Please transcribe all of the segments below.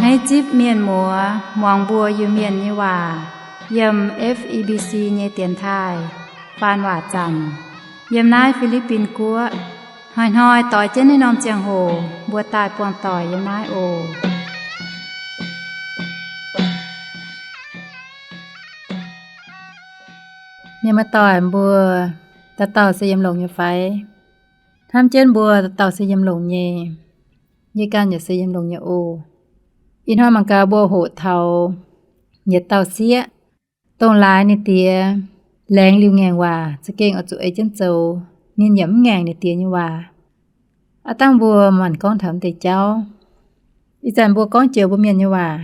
Naaiv zipv mienh muoz muangx mbuo Iu-Mienh nyei waac yiem F E B C nyei dienx taaih faan waac zanc yiem naaiv Fi^li^bin Guoqv. Hnoi-hnoi doix jienv naaiv norm ziangh hoc mbuo daaih buangh doic yiem naaiv oc. Mienh muoz-doic mbuo, dauh dauh se yiem longx nyei fai? Hnamv jienv mbuo dauh dauh se yiem longx nyei. Yie ganh yaac se yiem longx nyei oc. Ih hnoi mangc gaax mbuo hoqc taux yietc dauh sieqv, dongh laaix ninh diex laengz liuz ngaengc waac za'gengh oix zuqc ei jienv zoux, ninh yaac mv ngaengc ninh diex nyei waac. Aav dangh mbuo maanc gorngv taux deix jauv. Ih zanc mbuo gorngv joux mbuo mienh nyei waac.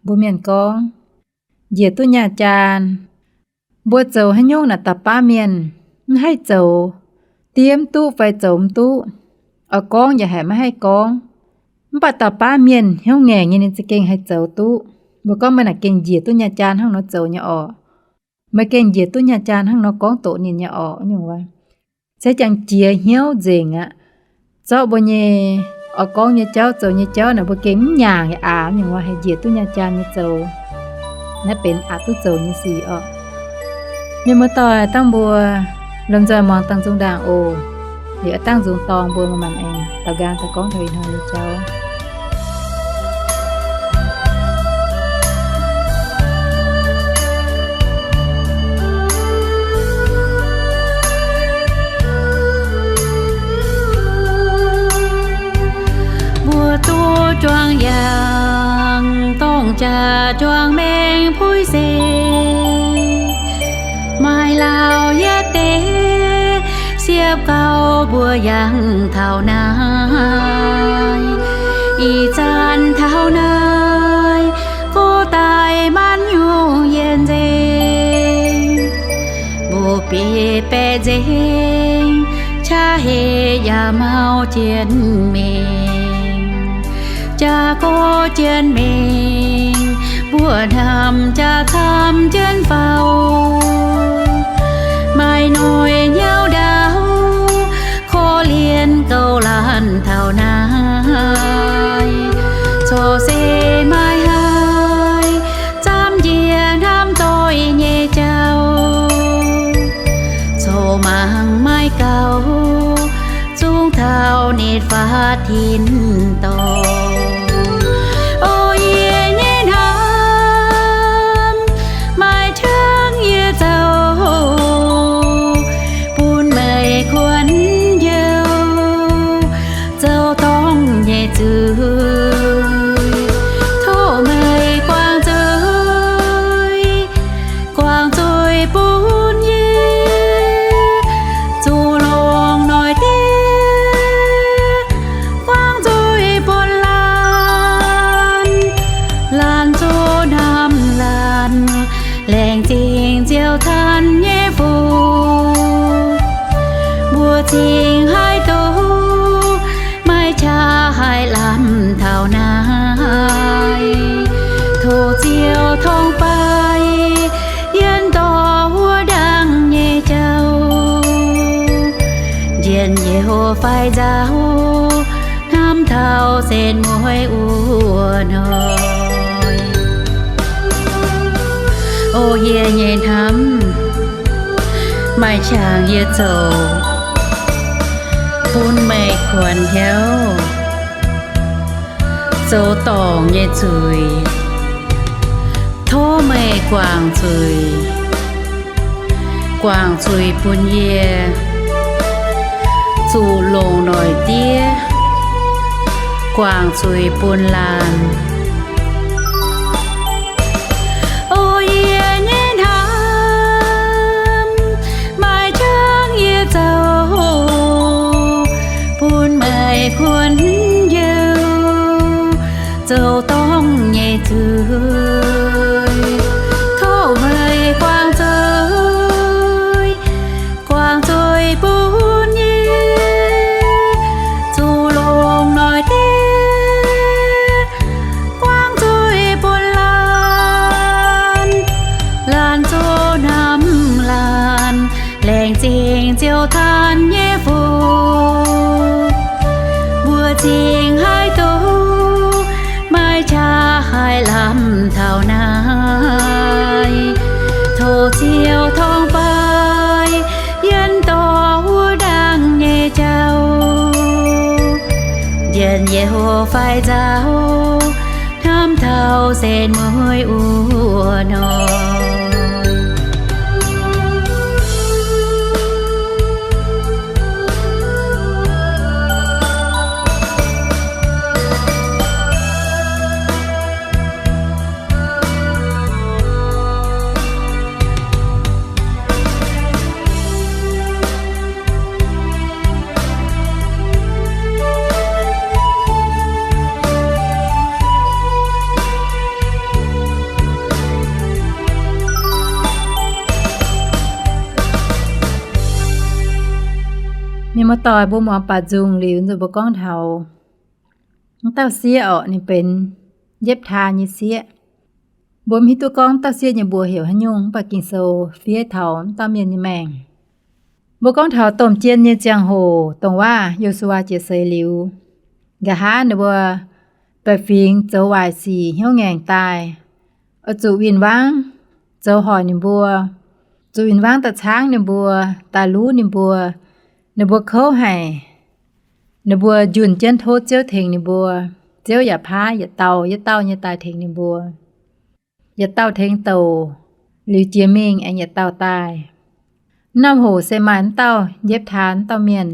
Mbuo mienh gorngv, njiec duqv nyaah jaan. Mbuo zoux haaix nyungc naaic dauh baav mienh mv haih zoux, diev mv duqv fai zoux mv duqv. Oix gorngv yaac haiz maiv haih gorngv. Mv baac dauh baav mienh hnyouv ngaengc nyei ninh za'gengh haih zoux duqv. Mbuo gorngv meih naaic gengh njiec duqv nyaah jaan hnangv nor zoux nyei orqc. Meih gengh njiec duqv nyaah jaan hnangv nor gorngv doqc ninh nyei orqc. Nyungc wuov se jangx jiex hnyouv nzengc aqv. Zorqv mbuo nyei oix gorngv nyei jauv, zoux nyei jauv naaic mbuo gengh mv nyaangc aqv. Nyungc wuov haih njiec duqv nyaah jaan nyei zoux, naaiv benx aqc duqv zoux nyei sic orqc. Mienh muoz-doic, dangh mbuo lomh nzoih muangx dangh nzung ndaangc oc. Liuz aav dangh nzung dorng mbuo maaih maengc daux nqaang daaih gorngv taux ih hnoi nyei jauv. Mbuo duqv juangc yaangh dongh jaax juangc maengx puix se, maaih lauh yietv deix siepv gauh mbuo yangh taux naaiv. Ih zanc taux naaiv, gox daaih maanc nyungc yienc nzengc, mbuo biei baeqc nzengc, qaqv hec yaac mauv jienv mingh. Jaax gox jienv mingh, mbuo hnamv jaax camv jienv faaux. Maaih noic nyauv ndaauv korv-lienh gouv laanh taux naaiv. Corc se maaih haiz zaamv njiec hnamv doic nyei jauv. Corc mangc maaih gaux zungv taux nitv faatv tin-dorngh. O yie nyei hnamv, maaih qangx yie zoux bun meih kuonx youh zoux dorngh nyei zuiz. Tov meih guangc zuiz, guangc zuiz bun yie, zuqc longc noic diev, guangc zuiz bun laanh, laanh zuqc hnamv laanh, laengz zingh Ziouv Zaangc nyei Fuqv. Mbuo cingx haih duqv maaih qaqv haih lamh taux naaiv. Tov Ziouv torngv baaih yiem dorh wuov ndaangc nyei jauv, njien-youh faix nzauh, hnamv taux setv mueiz wuov hnoi. O yie nyei hnamv, maaih qangx yie zoux bun meih kuonx hnyouv zoux dorngc nyei zuiz. Tov meih guangc zuiz, guangc zuiz bun yie, zuqc longc noic diev, guangc zuiz bun laanh. O yie nyei hnamv, maaih qangx yie zoux bun meih kuonx youh zoux dorngc nyei zuiz. Tov meih guangc zuiz, guangc zuiz bun yie, zuqc longc noic diev, Aeqv, lamh taux naaiv, tov Ziouv torngv baaix yienh dorh wuov ndaangc nyei jauv, njien-youh fai nzauh, hnamv taux setv mueiz wuov nor. Mienh muoz-doic, mbuo muangx baac nzungh liuz nzunc mbuo gorngv taux wuov dauh sieqv orqc, ninh benx Yiepv^taa nyei sieqv. Mbuo mv hiuv duqv gorngv wuov dauh sieqv nyei mbuox heuc haaix nyungc, mv baac Ging-Sou fiev taux wuov dauh mienh nyei maengc. Mbuo gorngv taux domh jien nyei ziangh hoc, dongh waac Yo^su^waa jiex seix liuz, nqa'haav ninh mbuo baeqc fingx zoux waaic sic hnyouv ngaengc daaih, oix zuqc win-wangv zoux hoic ninh mbuo, zuqc win-wangv daaih caangv ninh mbuo, daaih luv ninh mbuo. Ninh mbuo kouv haic. Ninh mbuo njunh jienv tov Ziouv tengx ninh mbuo. Ziouv yaac paaiv yietc dauh yietc dauh nyei daaih tengx ninh mbuo. Yietc dauh tengx douc liuz jiex mingh aengx yietc dauh daaih. Norm hoc se maaih wuov dauh Yiepv^taa wuov dauh mienh.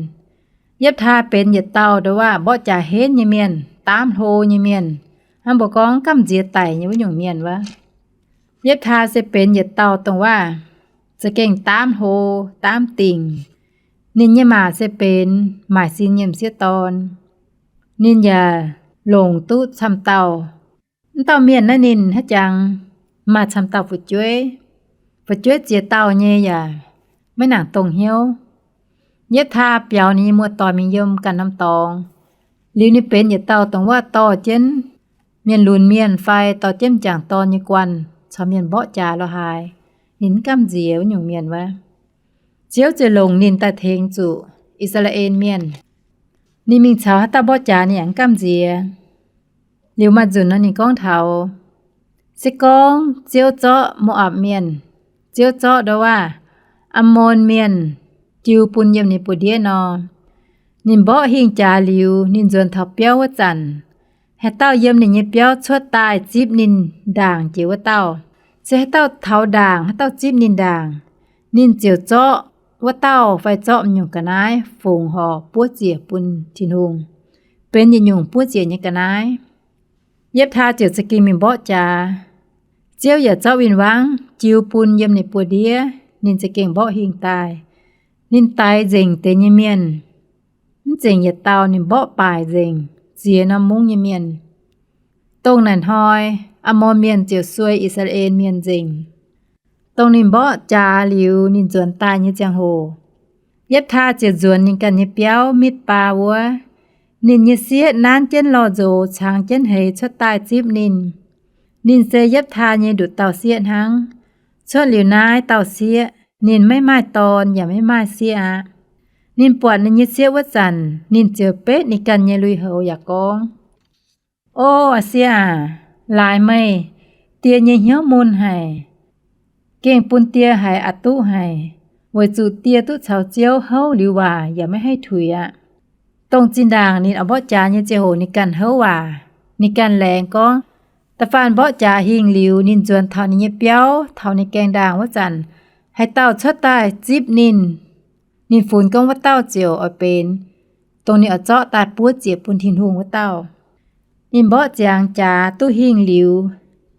Yiepv^taa benx yietc dauh ndongc waac mborqv jaax henv nyei mienh, daamv hlo nyei mienh, hnangv mbuo gorngv gamh nziex daic nyei wuov nyungc mienh wuov. Yiepv^taa se benx yietc dauh dongh waac za'gengh daamv hlo, daamv dingc. Ninh nyei maac se benx maaic sin nyei m'sieqv dorn. Ninh yaac longc duqv camv dauh. Wuov dauh mienh naaiv ninh haaix jangx maaih camv dauh fu'jueiv. Fu'jueiv ziex dauh nyei yaac maiv nangc dongh hnyouv. Yiepv^taa biaux ninh nyei muoz-doic mingh yiem ganh norm dorngx. Liuz ninh benx yietc dauh dongh waac dorh jienv mienh lunx mienh fai dorh jienv m'jangc dorn nyei guanh caux mienh mborqv jaax lorqc haaix, ninh mv gamh nziex wuov nyungc mienh wuov. Ziouv ziouc longc ninh daaih tengx zuqc I^saa^laa^en Mienh. Ninh mingh caux haaix dauh mborqv jaax ninh yaac mv gamh nziex. Liuz maaih nzunc nor ninh gorngv taux, se gorngv Ziouv zorqv Mo^apc Mienh, Ziouv zorqv ndongc waac Ammon Mienh jiu bun yiem ninh buoz-ndiev nor, ninh mborqv hingh jaax liuz, ninh nzuonx taux biauv wuov zanc, haaix dauh yiem ninh nyei biauv cuotv daaih zipv ninh ndaangc jiex wuov dauh, se haaix dauh taux ndaangc, haaix dauh zipv ninh ndaangc, ninh ziouc zorqv wuov dauh fai zorqv m'nyungc ga'naaiv fongc horc buov ziec bun Tin-Hungh, benx yietc nyungc buov ziec nyei ga'naaiv. Yiepv^taa ziouc za'gengh mingh mborqv jaax. Ziouv yaac zorqv win-wangv jiu bun yiem ninh buoz-ndiev, ninh za'gengh mborqv hingh daaih. Ninh daix nzengc deix nyei mienh, mv nzengc yietc dauh, ninh mborqv baaic nzengc ziex norm mungv nyei mienh. Dongh naaic hnoi Ammon Mienh ziouc suei I^saa^laa^en Mienh nzengc. Dongh ninh mborqv jaax liuz ninh nzuonx daaih nyei ziangh hoc, Yiepv^taa ziouc nzuonx ninh ganh nyei biauv Mitv^baa wuov. Ninh nyei sieqv nanv jienv lorh nzox cangx jienv hleix cuotv daaih zipv ninh. Ninh se Yiepv^taa nyei nduqc dauh sieqv hnangv. Cuotv liuz naaiv dauh sieqv, ninh maiv maaih dorn yaac maiv maaih sieqv aqv. Ninh buatc ninh nyei sieqv wuov zanc, ninh ziouc betv ninh ganh nyei lui-houx yaac gorngv, O aa sieqv aac, laaix meih, die nyei hnyouv mun haic. Gengh bun die haiz aqc duqv haic, weic zuqc die duqv caux Ziouv houv liuz waac yaac maiv haih tuix aqv. Dongh zinh ndaangc ninh oix mborqv jaax nyei ziangh hoc ninh ganh houv waac. Ninh ganh laengz gorngv, da'faanh mborqv jaax hingh liuz, ninh nzuonx taux ninh nyei biauv, taux ninh gaengh ndaangc wuov zanc, haaix dauh cuotv daaih zipv ninh, ninh funx gorngv wuov dauh ziouc oix benx dongh ninh oix zorqv daaih buov ziec bun Tin-Hungh wuov dauh. Ninh mborqv ziangx jaax duqv hingh liuz,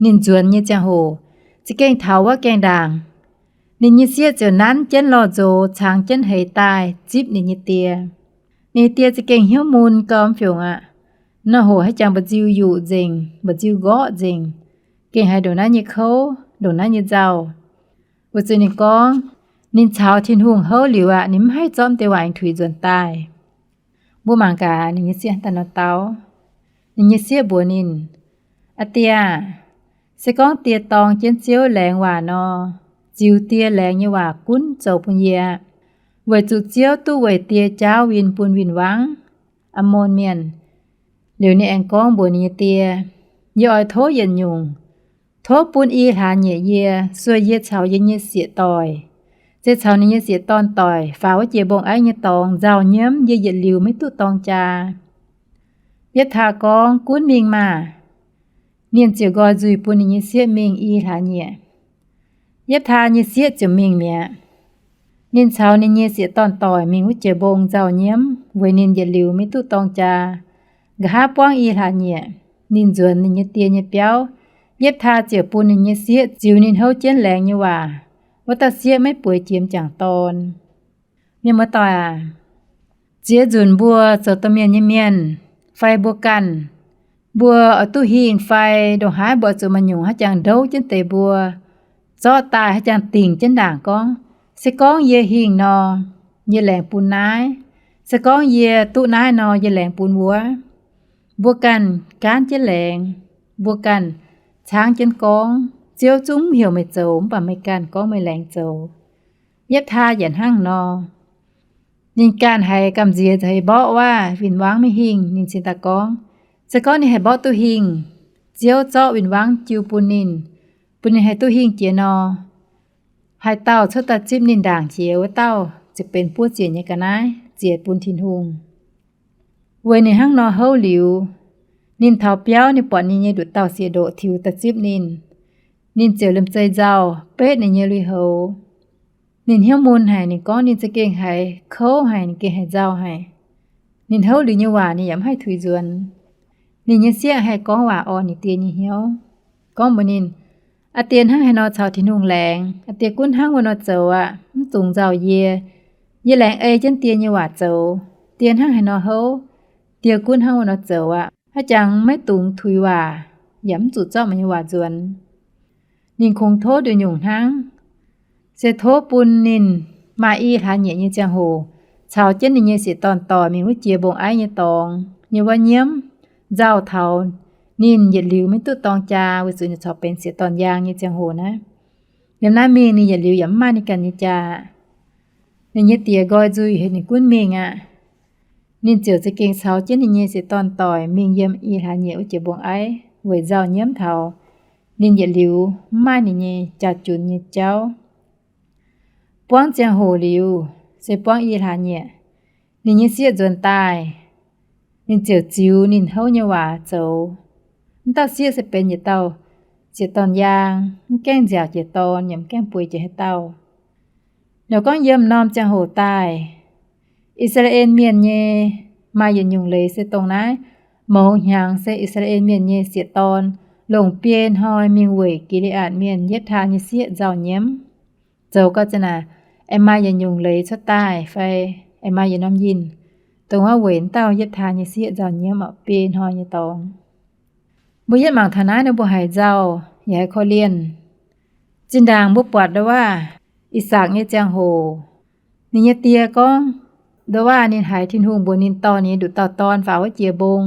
ninh nzuonx nyei ziangh hoc za'gengh taux wuov gaengh ndaangc. Ninh nyei sieqv ziouc nanv jienv lorh nzox cangx jienv hleix daaih zipv ninh nyei die. Ninh die za'gengh hnyouv mun gau mv fiungc aqv. Nor hoc haaix jangx mba'nziu yuqc nzengc, mba'nziu nqorqv nzengc, gengh haiz ndongc naaiv nyei kouv, ndongc naaiv nyei nzauh. Weic zuqc ninh gorngv, ninh caux Tin-Hungh houv liuz aqv, ninh mv haih zorqv m'deix waac aengx tuix nzuonx daaih. Mbuo mangc gaax ninh nyei sieqv daaih nor dau. Ninh nyei sieqv mbuox ninh, Aa die aah, se gorngv die dorng jienv Ziouv laengz waac nor, ziux die laengz nyei waac gunv zoux bun yie aqv, weic zuqc Ziouv duqv weic die jaauv win bun win-wangv Ammon Mienh. Liuz ninh aengx gorngv mbuox ninh nyei die, Yie oix tov yietc nyungc, tov bun i hlaax nyieqc yie, sueih yie caux yie nyei sieqv-doic, se caux ninh nyei sieqv-dorn doic faaux wuov jiex mbong-aiv nyei dorngx nzauh nyiemv, yie yietc liuz maiv duqv dorng jaa. Yepv^taa gorngv, Gunv mingh maah! Ninh ziouc nqoi nzuih bun ninh nyei sieqv mingh i hlaax nyieqc. Yepv^taa nyei sieqv ziouc mingh mi'aqv. Ninh caux ninh nyei sieqv-dorn doic mingh wuov jiex mbong nzauh nyiemv weic ninh yietc liuz maiv duqv dorng jaa. Nqa'haav buangv i hlaax nyieqc, ninh nzuonx ninh nyei die nyei biauv, Yepv^taa ziouc bun ninh nyei sieqv ziux ninh houv jienv laengz nyei waac. Wuov dauh sieqv maiv bueix jiex m'jangc dorn. Mienh muoz-doic aac, ziex nzunc mbuo zoux domh mienh nyei mienh fai mbuo ganh, mbuo oix duqv hingh fai ndongc haaix mbuo zuqc maaih nyungc haaix jangx ndouv jienv deix mbuo, zorqv daaih haaix jangx dingc jienv ndaangc gorngv, se gorngv yie hingh nor, yie laengz bun naaiv. Se gorngv yie duqv naaiv nor, yie laengz bun wuov. Mbuo ganh gaanv jienv laengz, mbuo ganh caangv jienv gorngv. Ziouv zungv mv heuc meih zoux, mv baac meih ganh gorngv meih laengz zoux. Yepv^taa yaac hnangv nor. Ninh ganh haiz gamh nziex haiz mborqv waac win-wangv maiv hingh, ninh cingx daaih gorngv, se gorngv ninh haih mborqv duqv hingh, Ziouv zorqv win-wangv jiu bun ninh, bun ninh haih duqv hingh jiex nor, haaix dauh cuotv daaih zipv ninh ndaangc jiex, wuov dauh ziouc benx buov ziec nyei ga'naaiv ziec bun Tin-Hungh. Weic ninh hnangv nor houv liuz, ninh taux biauv, ninh buatc ninh nyei nduqc dauh sieqv-ndoqv tiux daaih zipv ninh, ninh ziouc liemh zeih nzauh, betv ninh nyei lui-houx. Ninh hnyouv mun haic, ninh gorngv ninh za'gengh haiz kouv haic, ninh gengh haiz nzauh haic. Ninh houv liuz nyei waac ninh yaac mv haih tuix nzuonx. Ninh nyei sieqv haih gorngv waac orn ninh die nyei hnyouv, gorngv mbuox ninh, Aa die hnangv haaix nor caux Tin-Hungh laengz? Aa die gunv hnangv wuov nor zoux aqv, mv dungx nzauh yie. Yie laengz ei jienv die nyei waac zoux. Die hnangv haaix nor houv, die gunv hnangv wuov nor zoux aqv. Haaix jangx maiv dungx tuix waac, yaac mv zuqc zorqv meih nyei waac nzuonx. Ninh kungx tov nduqc nyungc hnangv. Se tov bun ninh maaih i hlaax nyieqc nyei ziangh hoc caux jienv ninh nyei sieqv-dorn doic mingh wuov jiex mbong-aiv nyei dorngx nyei wuov nyiemv, nzauh taux ninh yietc liuz maiv duqv dorng jaa, weic zuqc ninh corc benx sieqv-dorn yaang nyei ziangh hoc naaiv. Liemh naaiv mingh ninh yietc liuz yaac mv maaih ninh ganh nyei jaa. Ninh nyei die nqoi nzuih heuc ninh gunv mingh aqv. Ninh ziouc za'gengh caux jienv ninh nyei sieqv-dorn doic mingh yiem i hlaax nyieqc wuov jiex mbong-aiv weic nzauh nyiemv taux ninh yietc liuz mv maaih ninh nyei jaa-junx nyei jauv. Buangv ziangh hoc liuz, se buangv i hlaax nyieqc, ninh nyei sieqv nzuonx daaih, ninh ziouc ziux ninh houv nyei waac zoux. Wuov dauh sieqv se benx yietc dauh sieqv-dorn yaang, mv gaengh nziaauc jiex dorn yaac mv gaengh bueix jiex haaix dauh. Ninh gorngv yiem norm ziangh hoc daaih, I^saa^laa^en Mienh nyei maaih yietc nyungc leiz se dongh naaiv. Mouz hnyangx se I^saa^laa^en Mienh nyei sieqv-dorn longc biei hnoi mingh weic Gi^li^aatc Mienh Yepv^taa nyei sieqv nzauh nyiemv. Zoux gau za'naaic, aengx maaih yietc nyungc leiz cuotv daaih fai aengx maaih yietc norm yinh, dongh wuov weic wuov dauh Yepv^taa nyei sieqv nzauh nyiemv orqc, biei hnoi nyei dorngx. Mbuo yietv mangc taux naaiv nor mbuo haiz nzauh yaac haiz korv-lienh. Zinh ndaangc mbuo buatc Ndo^waav, I^sakc nyei ziangh hoc, ninh nyei die gorngv, Ndo^waav ninh haiz Tin-Hungh mbuox ninh dorh ninh nyei nduqc dauh dorn faaux wuov jiex mbong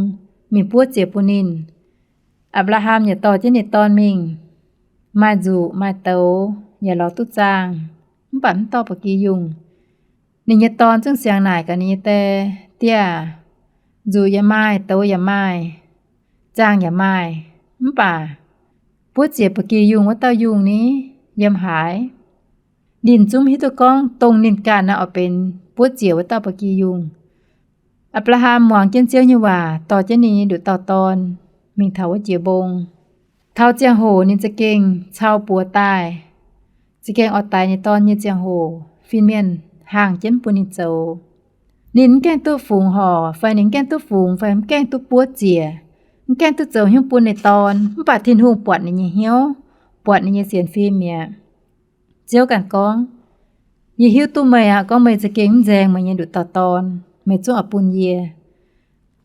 mingh buov ziec bun ninh. Apc^laa^ham yaac dorh jienv ninh dorn mingh, maaih nzuqc maaih douz yaac lorz duqv zaangh, mv baac mv dorh ba'gi yungh. Ninh nyei dorn zungv siang naaic gaax ninh nyei die, Die aah, nzuqc yaac maaih, douz yaac maaih, zaangh yaac maaih, mv baac buov ziec ba'gi yungh wuov dauh yungh ni, yiem haaix? Ninh zungv hiuv duqv gorngv dongh ninh ganh naaiv oix benx buov ziec wuov dauh ba'gi yungh. Apc^laa^ham muangx jienv Ziouv nyei waac, dorh jienv ninh nyei nduqc dauh dorn mingh taux wuov jiex mbong. Taux ziangh hoc ninh za'gengh cau buoz daaih, za'gengh oix daix ninh dorn nyei ziangh hoc, fin-mienh hangh jienv bun ninh zoux. Ninh mv gaengh duqv fungx horc fai ninh mv gaengh duqv fungx fai mv gaengh duqv buov ziec, mv gaengh duqv zoux hnyouv bun ninh dorn, mv baac Tin-Hungh buatc ninh nyei hnyouv, buatc ninh nyei sienx fim mi'aqv. Ziouv ganh gorngv, Yie hiuv duqv meih aqv, gorngv meih za'gengh mv nzaeng meih nyei nduqc dauh dorn, meih zungv oix bun yie.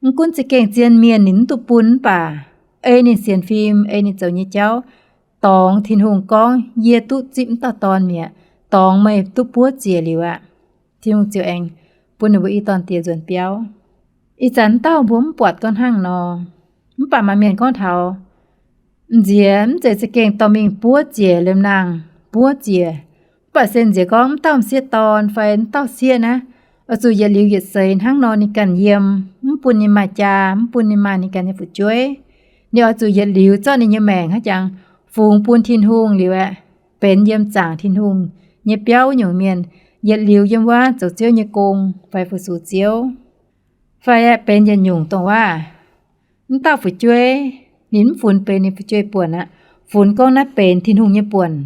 Mv gunv za'gengh zien mienh ninh mv duqv bun, mv baac ei ninh sienx fim, ei ninh zoux nyei jauv, dorngx Tin-Hungh gorngv, Yie duqv zipv mv dauh dorn mi'aqv, dorngx meih duqv buov ziec liuz aqv. Tin-Hungh ziouc aengx bun ninh mbuo i dorn diex nzuonx biauv. Ih zanc mv dauh mbuo mv buatc gorngv hnangv nor, mv baac maaih mienh gorngv taux, M'nziex mv zeiz za'gengh dorh mingh buov ziec liemh naang buov ziec, mv baac se m'nziex gorngv mv dauh m'sieqv dorn fai mv dauh sieqv naaiv, oix zuqc yietc liuz yietc seix hnangv nor ninh ganh yiem, mv bun ninh maaih jaa, mv bun ninh maaih ninh ganh nyei fu'jueiv. Ninh oix zuqc yietc liuz zorqv ninh nyei maengc haiv jangx fungx bun Tin-Hungh liuz aeqv, benx yiem zaangc Tin-Hungh nyei biauv wuov nyungc mienh, yietc liuz yiem wuov zoux Ziouv nyei gong fai fu-sux Ziouv. Fai aeqv, benx yietc nyungc dongh waac, mv dauh fu'jueiv ninh mv funx benx ninh fu'jueiv buonc aqv, funx gorngv naaiv benx Tin-Hungh nyei buonc.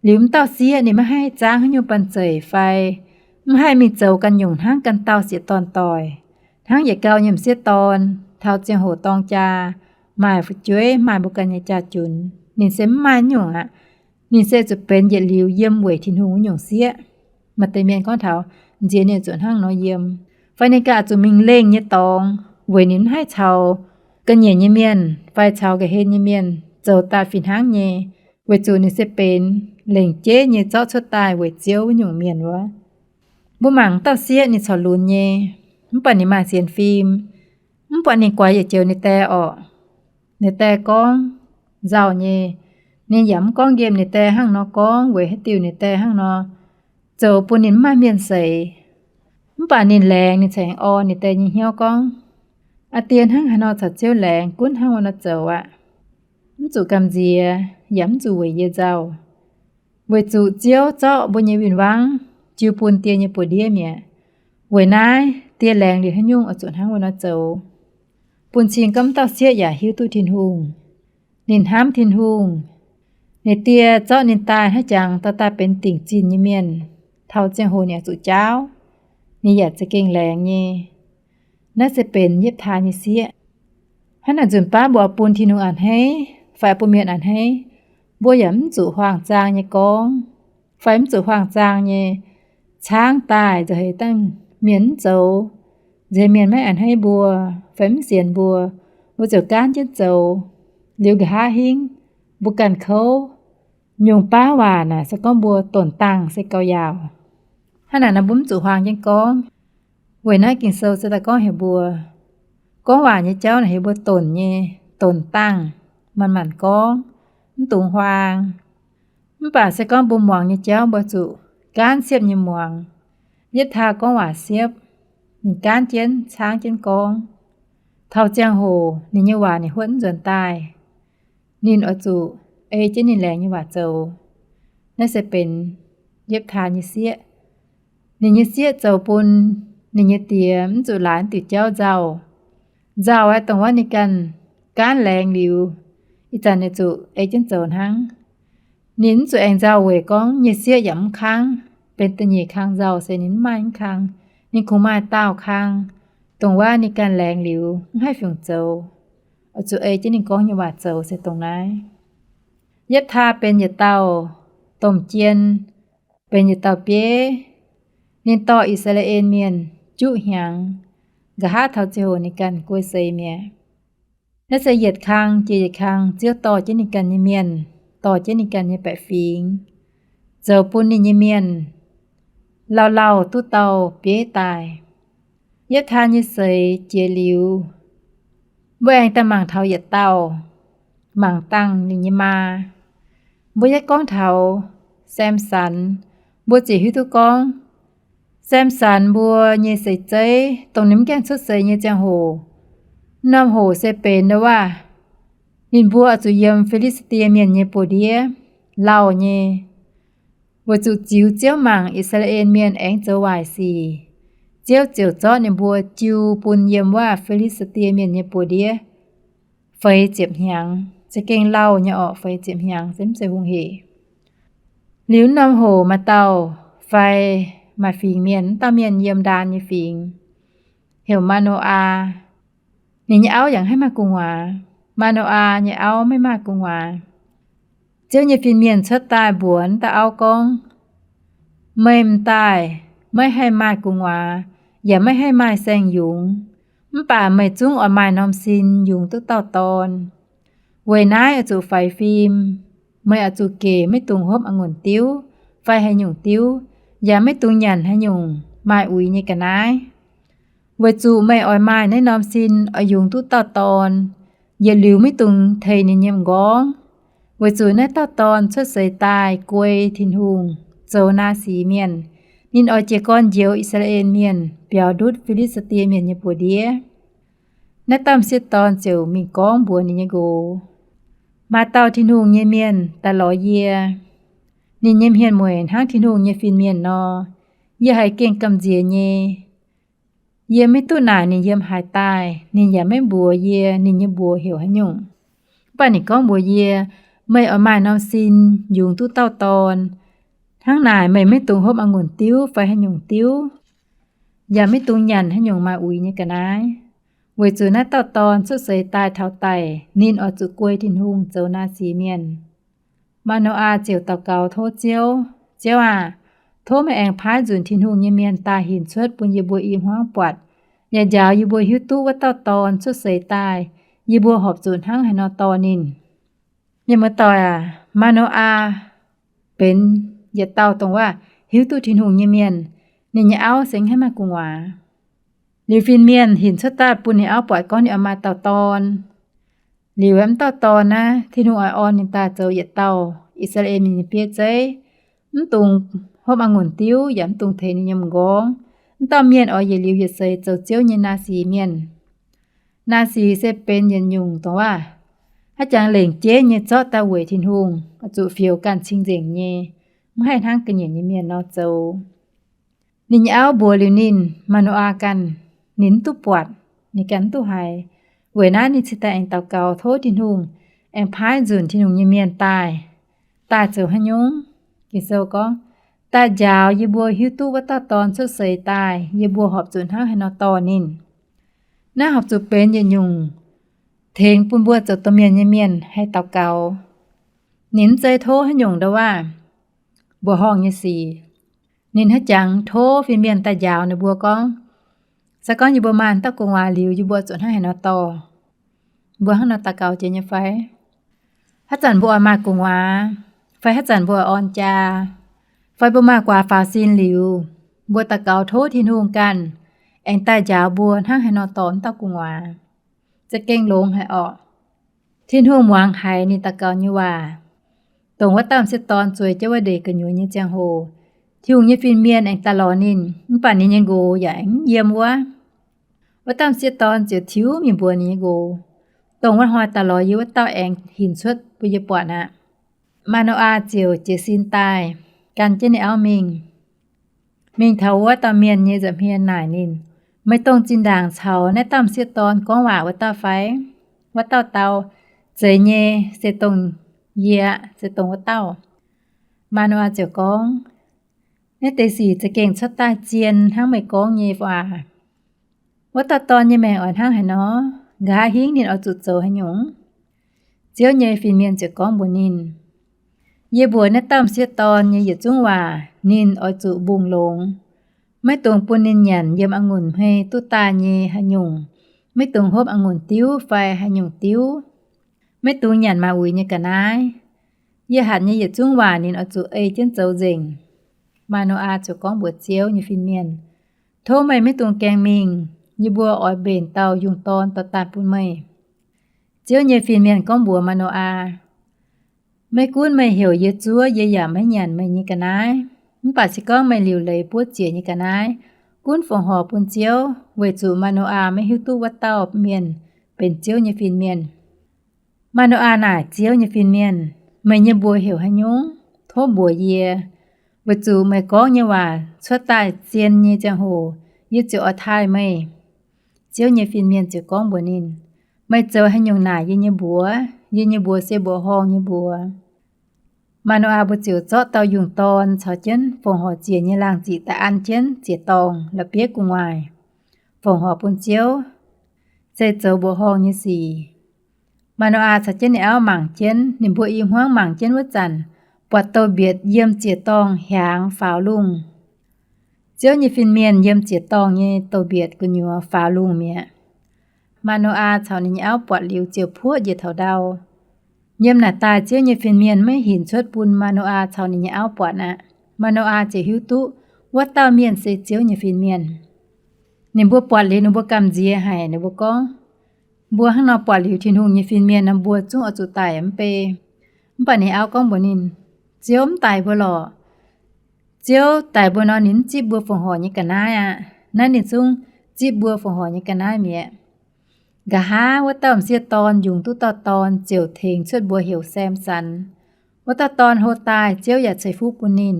Liuz mv dauh sieqv ninh maiv haih zaangv haaix nyungc banh zeic fai mv haih mingh zoux ganh nyungc hnangv ganh dauh sieqv dorn doic, hnangv yietc gau nyei m'sieqv dorn taux ziangh hoc dorng jaa, maaih fu'jueiv, maaih mbuo ganh nyei jaa-junx, ninh se mv maaih nyungc aqv. Ninh se zuqc benx yietc liuz yiem weic Tin-Hungh wuov nyungc sieqv. Maaih deix mienh gorngv taux nziex ninh zuqc hnangv nor yiem, fai ninh ganh zuqc mingh lengh nyei dorngx weic ninh mv haih caux ga'nyiec nyei mienh fai caux ga'hlen nyei mienh zoux daaih fih hnangv nyei, weic zuqc ninh se benx lengc jeiv nyei zorqv cuotv daaih weic Ziouv wuov nyungc mienh wuov. Mbuo mangc dauh sieqv ninh corc lunx nyei, mv baac ninh maaih sienx fim, mv baac ninh guaix yietc joux ninh die orqc. Ninh die gorngv nzauh nyei. Ninh yaac mv gorngv nqemh ninh die hnangv nor gorngv weic haaix diuc ninh die hnangv nor zoux bun ninh mv maaih mienh seix. Mv baac ninh laengz ninh cingx orn ninh die nyei hnyouv gorngv, Aa Die, hnangv haaix nor caux Ziouv laengz gunv hnangv wuov nor zoux aqv. Mv zuqc gamh nziex yaac mv zuqc weic yie nzauh, weic zuqc Ziouv zorqv mbuo nyei win-wangv jiu bun die nyei buoz-ndiev mi'aqv. Weic naaiv die laengz liuz haaix nyungc oix zuqc hnangv wuov nor zoux. Bun cing gorngv mv dauh sieqv yaac hiuv duqv Tin-Hungh. Ninh hnamv Tin-Hungh. Ninh die zorqv ninh daaih hnangv jangx dorh daaih benx dingc zinh nyei mienh. Taux ziangh hoc ninh oix zuqc jaauv, ninh yaac za'gengh laengz nyei. Naaiv se benx Yipv^taa nyei sieqv. Hnangv naaic nzunc baav mbuo oix bun Tin-Hungh a'hneiv fai bun mienh a'hneiv, mbuo yaac mv zuqc huaang-zaang nyei gorngv, fai mv zuqc huaang-zaang nyei caangv daaih nzauh heix dangh mienh mv zoux, nzauh heix mienh maiv a'hneiv mbuo fai mv sienx mbuo, mbuo ziouc gaanv jienv zoux. Liuz nqa'haav hingv mbuo ganh kouv, nyungc baav waac naaic se gorngv mbuo donc dangh se gauh yaauc. Hnangv naaic nor mbuo mv zuqc huaang jienv gorngv. Weic naaiv Ging-Sou se daaih gorngv heuc mbuo, gorngv waac nyei jauv naaic heuc mbuo donc nyei, donc dangh, manc-manc gorngv, mv dungx huaang. Mv baac se gorngv mbuo muangx nyei jauv mbuo zuqc gaanv siepv nyei muangx. Yipv^taa gorngv waac siepv, ninh gaanv jienv caangv jienv gorngv. Taux ziangh hoc ninh nyei waac ninh huotv mv nzuonx daaih, ninh oix zuqc ei jienv ninh laengz nyei waac zoux. Naaiv se benx Yipv^taa nyei sieqv. Ninh nyei sieqv zoux bun ninh nyei die mv zuqc laaix diuc jauv nzauh. Nzauh aeqv, dongh wuov ninh ganh gaanv laengz liuz, ih zanc ninh zuqc ei jienv zoux hnangv. Ninh mv zuqc aengx nzauh weic gorngv nyei sieqv yaac mv kangv. Benx da'nyeic kang nzauh se ninh mv maaih mv kang. Ninh kungx maaih daauh kang, dongh wuov ninh ganh laengz liuz mv haih fungc zoux, oix zuqc ei jienv ninh gorngv nyei waac zoux se dongh naaiv. Yipv^taa benx yietc dauh domh jien, benx yietc dauh bieiv. Ninh dorh I^saa^laa^en Mienh juqv hnyangx, nqa'haav taux ziangh hoc ninh ganh guei seix mi'aqv. Naaiv se yietc kang jiex yietc kang Ziouv dorh jienv ninh ganh nyei mienh, dorh jienv ninh ganh nyei baeqc fingx, zoux bun ninh nyei mienh lauh lauh duqv dauh bieiv daaih. Yipv^taa nyei seix jiex liuz, mbuo aengx daaih mangc taux yietc dauh, mangc dangh ninh nyei maa. Mbuo yietv gorngv taux Samson, mbuo ziouc hiuv duqv gorngv, Samson mbuo nyei seix zeiv, dongh ninh mv gaengh cuotv seix nyei ziangh hoc, norm hoc se benx ndo waac, ninh mbuo oix zuqc yiem Fi^li^saa^die Mienh nyei buoz-ndiev lauh nyei. Weic zuqc ziux Ziouv mangc I^saa^laa^en Mienh aengx zoux waaic sic, Ziouv ziouc zorqv ninh mbuo jiu bun yiem waac Fi^li^saa^die Mienh nyei buoz-ndiev feix ziepc hnyangx. Za'gengh lauh nyei orqc, feix ziepc hnyangx se mv zeiz hungh hec. Liuz norm hoc maaih dauh fai maaih fingx mienh, mv dauh mienh yiem Ndaan nyei fingx, heuc Maa^no^aa. Ninh nyei auv yaac haih maaih gu'nguaaz. Maa^no^aa nyei auv maiv maaih gu'nguaaz. Ziouv nyei fin-mienh cuotv daaih mbuox dauh auv gorngv, Meih m'daaih maiv haih maaih gu'nguaaz, yaac maiv haih maaih saeng-yungz. Mv baac meih zungv oix maaih norm sin yungz duqv dauh dorn. Weic naaiv oix zuqc faix fim. Meih oix zuqc gec maiv dungx hopv a'ngunc diuv fai haaix nyungc diuv, yaac maiv dungx nyanc haaix nyungc maaih uix nyei ga'naaiv. Weic zuqc meih oix maaih naaiv norm sin oix yungz duqv dauh dorn, yietc liuz maiv dungx teix ninh nyei m'nqorngv. Weic zuqc naaiv dauh dorn cuotv seix daaih guei Tin-Hungh, zoux naaiv sic mienh. Ninh oix jiez gorn njoux I^saa^laa^en Mienh biaux ndutv Fi^li^saa^die Mienh nyei buoz-ndiev. Naaiv dauh m'sieqv dorn ziouc mingh gorngv mbuox ninh nyei nqox, Maaih dauh Tin-Hungh nyei mienh daaih lorz yie. Ninh nyei hmien mueic hnangv Tin-Hungh nyei fin-mienh nor. Yie haiz gengh gamh nziex nyei. Yie maiv duqv naaic ninh yiem haaix daaih. Ninh yaac maiv mbuox yie ninh nyei mbuox heuc haaix nyungc. Mv baac ninh gorngv mbuox yie, Meih oix maaih norm sin yungz duqv dauh dorn. Hnangv naaic meih maiv dungx hopv a'ngunc diuv fai haaix nyungc diuv, yaac maiv dungx nyanc haaix nyungc maaih uix nyei ga'naaiv, weic zuqc naaiv dauh dorn cuotv seix daaih taux daic, ninh oix zuqc guei Tin-Hungh zoux naaz-sic mienh. Maa^no^aa ziouc daux gaux tov Ziouv, Ziouv aah! Tov meih aengx paaiv nzunc Tin-Hungh nyei mienh daaih hinc cuotv bun yie mbuo i hmuangv buatc, yaac njaaux yie mbuo hiuv duqv wuov dauh dorn cuotv seix daaih, yie mbuo horpc zuqc hnangv haaix nor dorh ninh. Mienh muoz-doic aah, Maa^no^aa benx yietc dauh dongh waac hiuv duqv Tin-Hungh nyei mienh. Ninh nyei auv se maiv maaih gu'nguaaz. Liuz fin-mienh hinc cuotv daaih bun ninh auv buatc gorngv ninh oix maaih dauh dorn. Liuz wuov dauh dorn naaiv, Tin-Hungh oix orn ninh daaih zoux yietc dauh I^saa^laa^en Mienh nyei bieiv zeiv, mv dungx hopv a'ngunc diuv yaac mv dungx tengx ninh nyei m'nqorngv. Mv dauh mienh oix yietc liuz yietc seix zoux Ziouv nyei naaz-sic mienh. Naaz-sic se benx yietc nyungc dongh waac haaix jangx lengc jeiv nyei zorqv daaih weic Tin-Hungh, oix zuqc fioux ganh cing-nzengc nyei, maiv haih hnangv ga'nyiec nyei mienh nor zoux. Ninh nyei auv mbuox liuz ninh, Maa^no^aa ganh, ninh mv duqv buatc, ninh ganh mv duqv haiz. Weic naaiv ninh cingx daaih aengx daux gaux tov Tin-Hungh aengx paaiv nzunc Tin-Hungh nyei mienh daaih. Daaih zoux haaix nyungc? Ging-Sou gorngv, Daaih njaaux yie mbuo hiuv duqv wuov dauh dorn cuotv seix daaih, yie mbuo horpc zuqc hnangv haaix nor dorh ninh. Naaiv horpc zuqc benx yietc nyungc tengx bun mbuo zoux domh mienh nyei mienh haih daux gaux. Ninh mv zeiz tov haaix nyungc ndau waac mbuoqc horngh nyei sic. Ninh haaix jangx tov fin-mienh daaih njaaux ninh mbuo gorngv, Se gorngv yie mbuo maaih dauh gu'nguaaz liuz, yie mbuo zuqc hnangv haaix nor dorh. Mbuo hnangv nor daux gaux jiex nyei fai? Haaix zanc mbuo oix maaih gu'nguaaz, fai haaix zanc mbuo oix orn jaa, fai mbuo maaih guaax faaux sin liuz, mbuo daux gaux tov Tin-Hungh ganh aengx daaih njaaux mbuo hnangv haaix nor dorh wuov dauh gu'nguaaz. Za'gengh longx haic orqc. Tin-Hungh muangx haiz ninh daux gaux nyei waac. Dongh wuov dauh m'sieqv dorn zueiz jienv wuov ndeic gu'nyuoz nyei ziangh hoc, Tin-Hungh nyei fin-mienh aengx daaih lorz ninh, mv baac ninh nyei nqox yaac aengx mv yiem wuov. Wuov dauh m'sieqv dorn ziouc tiuv mingh mbuox ninh nyei nqox, Dongh wuov hnoi daaih lorz yie wuov dauh aengx hinc cuotv bun yie buatc aqv. Maa^no^aa ziouc jiez sin daaih, gan jienv ninh auv mingh. Mingh taux wuov dauh mienh nyei nza'hmien naaic ninh, Meih dongh zinh ndaangc caux naaiv dauh m'sieqv dorn gorngv waac wuov dauh fai? Wuov dauh dau, Zeiz nyei, se dongh yie aqv, se dongh wuov dauh. Maa^no^aa ziouc gorngv, Naaiv deix sic za'gengh cuotv daaih zien hnangv meih gorngv nyei waac. Wuov dauh dorn nyei maengc oix hnangv haaix nor? Nqa'haav hingv ninh oix zuqc zoux haaix nyungc? Ziouv nyei fin-mienh ziouc gorngv mbuox ninh, Yie mbuox naaiv dauh m'sieqv dorn nyei yietc zungv waac ninh oix zuqc mbungh longx. Maiv dungx bun ninh nyanc yiem a'ngunc hmei duqv daaih nyei haaix nyungc. Maiv dungx hopv a'ngunc diuv fai haaix nyungc diuv. Maiv dungx nyanc maaiz uix nyei ga'naaiv. Yie hatc nyei yietc zungv waac ninh oix zuqc ei jienv zoux nzengc. Maa^no^aa ziouc gorngv mbuox Ziouv nyei fin-mienh, Tov meih maiv dungx gaengh mingh. Yie mbuo oix mbenc dauh yungh dorn dorh daaih bun meih. Ziouv nyei fin-mienh gorngv mbuox Maa^no^aa, Maiv gunv meih heuc yie zuov, yie yaac maiv nyanc meih nyei ga'naaiv. Mv baac se gorngv meih liuc leiz buov ziec nyei ga'naaiv, gunv fongc horc bun Ziouv, weic zuqc Maa^no^aa maiv hiuv duqv wuov dauh mienh benx Ziouv nyei fin-mienh. Maa^no^aa naaic Ziouv nyei fin-mienh, Meih nyei mbuox heuc haaix nyungc? Tov mbuox yie, weic zuqc meih gorngv nyei waac cuotv daaih zien nyei ziangh hoc yie ziouc oix taaih meih. Ziouv nyei fin-mienh ziouc gorngv mbuox ninh, Meih zoux haaix nyungc naaic yie nyei mbuox? Yie nyei mbuox se mbuoqc horngh nyei mbuox. Maa^no^aa mbuo ziouc zorqv dauh yungh dorn caux jienv fongc horc ziec nyei laangh ziqc daaih an jienv ziec-dorngh la'bieiv gu'nguaaic, fongc horc bun Ziouv, se zoux mbuoqc horngh nyei sic. Maa^no^aa caux jienv ninh auv mangc jienv, ninh mbuo i hmuangv mangc jienv wuov zanc, buatc douz-mbietc yiem ziec-dorngh hiaangx faaux lungh. Ziouv nyei fin-mienh yiem ziec-dorngh nyei douz-mbietc gu'nyuoz faaux lungh mi'aqv. Maa^no^aa caux ninh nyei auv buatc liuz ziouc puoqv njiec taux ndau. Yiem naaic daaih Ziouv nyei fin-mienh maiv hinc cuotv bun Maa^no^aa caux ninh nyei auv buatc aqv. Maa^no^aa ziouc hiuv duqv wuov dauh mienh se Ziouv nyei fin-mienh. Ninh mbuo buatc liuz ninh mbuo gamh nziex haic, ninh mbuo gorngv, Mbuo hnangv nor buatc liuz Tin-Hungh nyei fin-mienh nor, mbuo zungv oix zuqc daic mv bei. Mv baac ninh auv gorngv mbuox ninh, Ziouv mv daic mbuo lorqc. Ziouv daic mbuo nor, ninh mv zipv mbuo fongc horc nyei ga'naaiv aqv. Naaiv ninh zungv zipv mbuo fongc horc nyei ga'naaiv mi'aqv. Nqa'haav wuov dauh m'sieqv dorn yungz duqv dauh dorn ziouc tengx cuotv mbuox heuc Samson. Wuov dauh dorn hlo daaih, Ziouv yaac ceix fuqv bun ninh.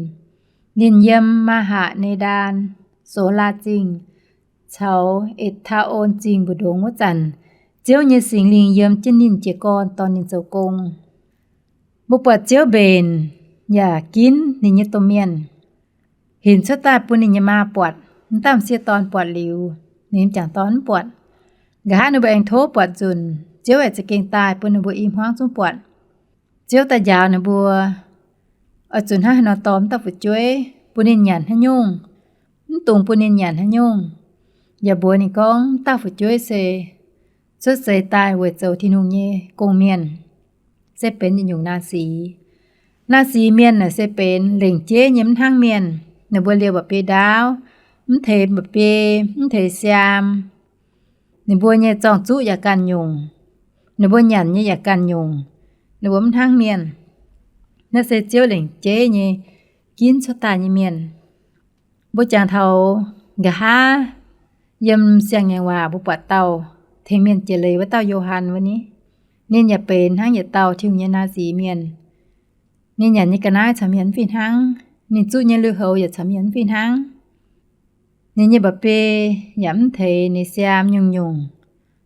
Ninh yiem Maa^haa^ne^ndaan, So^laa Zingh, caux E^taa^on Zingh mbu'ndongx wuov zanc, Ziouv nyei Singx Lingh yiem jienv ninh jiez gorn dorh ninh zoux gong. Mbuo buatc Ziouv mbenc yaac ginv ninh nyei domh mienh, hinc cuotv daaih bun ninh nyei maa buatc. Mv dauh m'sieqv dorn buatc liuz, ninh m'jangc dorn mv buatc. Nqa'haav ninh mbuo aengx tov buatc nzunc, Ziouv aengx za'gengh daaih bun ninh mbuo i hmuangv zungv buatc. Ziouv daaih njaaux ninh mbuo, oix zuqc hnangv haaix nor dorh wuov dauh fu'jueiv, bun ninh nyanc haaix nyungc, mv dungx bun ninh nyanc haaix nyungc, yaac mbuox ninh gorngv, wuov dauh fu'jueiv se cuotv seix daaih weic zoux Tin-Hungh nyei gong-mienh, se benx yietc nyungc naa^si. Naa^si mienh naaic se benx lengc jeiv nyei mv hnangv mienh. Ninh mbuo liouh mba'biei ndaauv, mv teix mba'biei, mv teix siaam. Ninh mbuo nyei zorng-zuqv yaac ganh nyungc, ninh mbuo nyanc nyei yaac ganh nyungc. Ninh mbuo mv hnangv mienh. Naaiv se Ziouv lengc jeiv nyei ginv cuotv daaih nyei mienh. Mbuo jangx taux nqa'haav yiem Siang-Ngaengc Waac mbuo buatc dauh tengx mienh jiex leiz wuov dauh Yo^han wuov ni. Ninh yaac benx hnangv yietc dauh Tin-Hungh nyei naa^si mienh. Ninh nyanc nyei ga'naaiv caux mienh mv fih hnangv. Ninh zuqv nyei lui-houx yaac caux mienh mv fih hnangv. Ninh nyei mba'biei yaac mv teix ninh siaam nyungc-nyungc,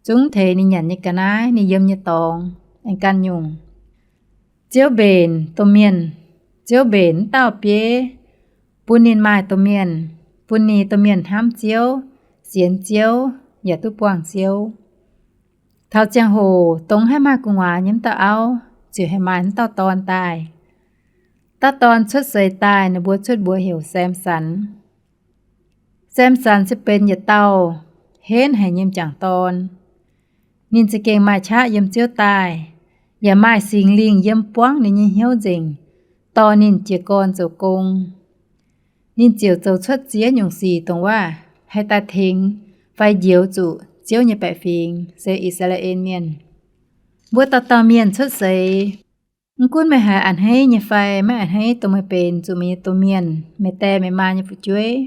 zungv mv teix ninh nyanc nyei ga'naaiv, ninh yiem nyei dorngx aengx ganh nyungc. Ziouv mbenc domh mienh, Ziouv mbenc wuov dauh bieiv, bun ninh maaih domh mienh, bun ninh domh mienh hnamv Ziouv, sienx Ziouv, yaac duqv buangh Ziouv. Taux ziangh hoc dongh haih maaih gu'nguaaz nyei wuov dauh auv ziouc haih maaih wuov dauh dorn daaih. Dauh dorn cuotv seix daaih, ninh mbuo cuotv mbuox heuc Samson. Samson se benx yietc dauh henv haic nyei m'jangc dorn. Ninh za'gengh maaih qaqv yiem Ziouv daaih, yaac maaih Singx Lingh yiem buangv ninh nyei hnyouv nzengc, dorh ninh jiez gorn zoux gong. Ninh ziouc zoux cuotv ziex nyungc sic dongh waac haih daaih tengx fai njoux zuqc Ziouv nyei baeqc fingx, se I^saa^laa^en Mienh. Mbuo dauh dauh mienh cuotv seix, mv gunv meih haiz a'hneiv nyei fai maiv a'hneiv dongh meih benx zuqc meih nyei domh mienh, meih die meih maa nyei fu'jueiv,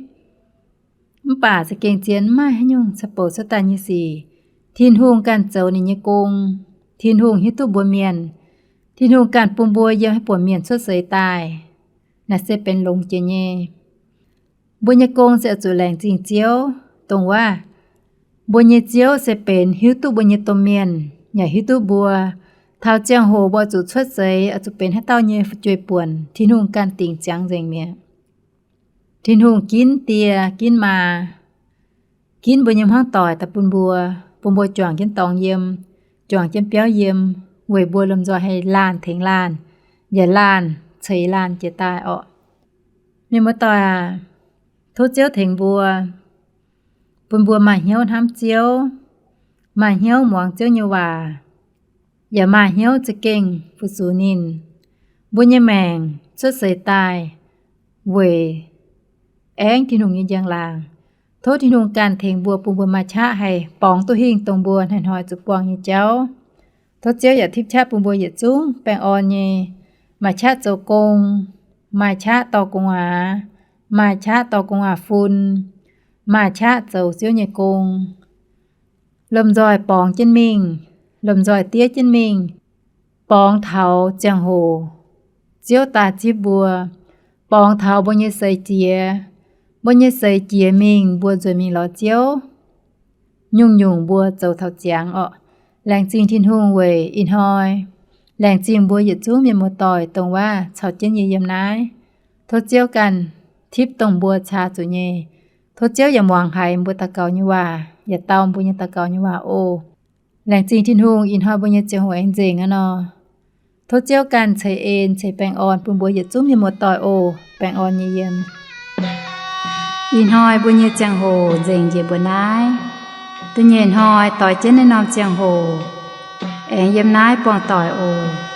mv baac za'gengh zien mv maaih haaix nyungc ca'bouc cuotv daaih nyei sic. Tin-Hungh ganh zoux ninh nyei gong. Tin-Hungh hiuv duqv mbuo mienh. Tin-Hungh ganh bun mbuo yiem haaix buonc mienh cuotv seix daaih, naaiv se benx longx jiex nyei. Mbuo nyei gong se oix zuqc laengz zingh Ziouv, dongh waac mbuo nyei Ziouv se benx hiuv duqv mbuo nyei domh mienh, yaac hiuv duqv mbuo taux ziangh hoc mbuo oix zuqc cuotv seix, oix zuqc benx haaix dauh nyei fu'jueiv-buonc, Tin-Hungh ganh dingc ziangx nzengc mi'aqv. Tin-Hungh ginv die ginv maa, ginv mbuo nyei hmuangv doic daaih bun mbuo, bun mbuo juangc jienv dorngx yiem, juangc jienv biauv yiem, weic mbuo lomh nzoih haih laanh tengx laanh, yaac laanh ceix laanh jiex daaih orqc. Mienh muoz-doic aac, tov Ziouv tengx mbuo, bun mbuo maaih hnyouv hnamv Ziouv, maaih hnyouv muangx Ziouv nyei waac, yaac maaih hnyouv za'gengh fu-sux ninh. Mbuo nyei maengc cuotv seix daaih weic aengv Tin-Hungh nyei njang-laangc. Tov Tin-Hungh ganh tengx mbuo, bun mbuo maaih qaqv haih borngz duqv hingh dongh mbuo hnoi-hnoi zuqc buangh nyei jauv. Tov Ziouv yaac tipv qaqv bun mbuo yietc zungv baengh orn nyei, maaih qaqv zoux gong, maaih qaqv dorh gu'nguaaz, maaih qaqv dorh gu'nguaaz-fun, maaih qaqv zoux Ziouv nyei gong. Lomh nzoih borngz jienv mingh, lomh nzoih diev jienv mingh, borngz taux ziangh hoc Ziouv daaih zipv mbuo, borngz taux mbuo nyei seix jiex. Mbuo nyei seix jiex mingh, mbuo nzuonx mingh lorz Ziouv, nyungc-nyungc mbuo zoux taux ziangx orqc. Laengz zingh Tin-Hungh weic ih hnoi, laengz zingh mbuo yietc zungv mienh muoz-doic dongh waac caux jienv yie yiem naaiv. Tov Ziouv ganh tipv dongh mbuo caa zuqc nyei. Tov Ziouv yaac muangx haiz mbuo daux gaux nyei waac, yaac dau mbuo nyei daux gaux nyei waac oc. Laengz zingh Tin-Hungh, ih hnoi mbuo nyei ziangh hoc aengx nzengc aqv nor. Tov Ziouv ganh ceix en ceix baengh orn bun mbuo yietc zungv mienh muoz-doic oc. Baengh orn nyei yiem. Ih hnoi mbuo nyei ziangh hoc nzengc njiec mbuo naaiv. Da'nyeic hnoi doix jienv naaiv norm ziangh hoc aengx yiem naaiv buangh doic oc.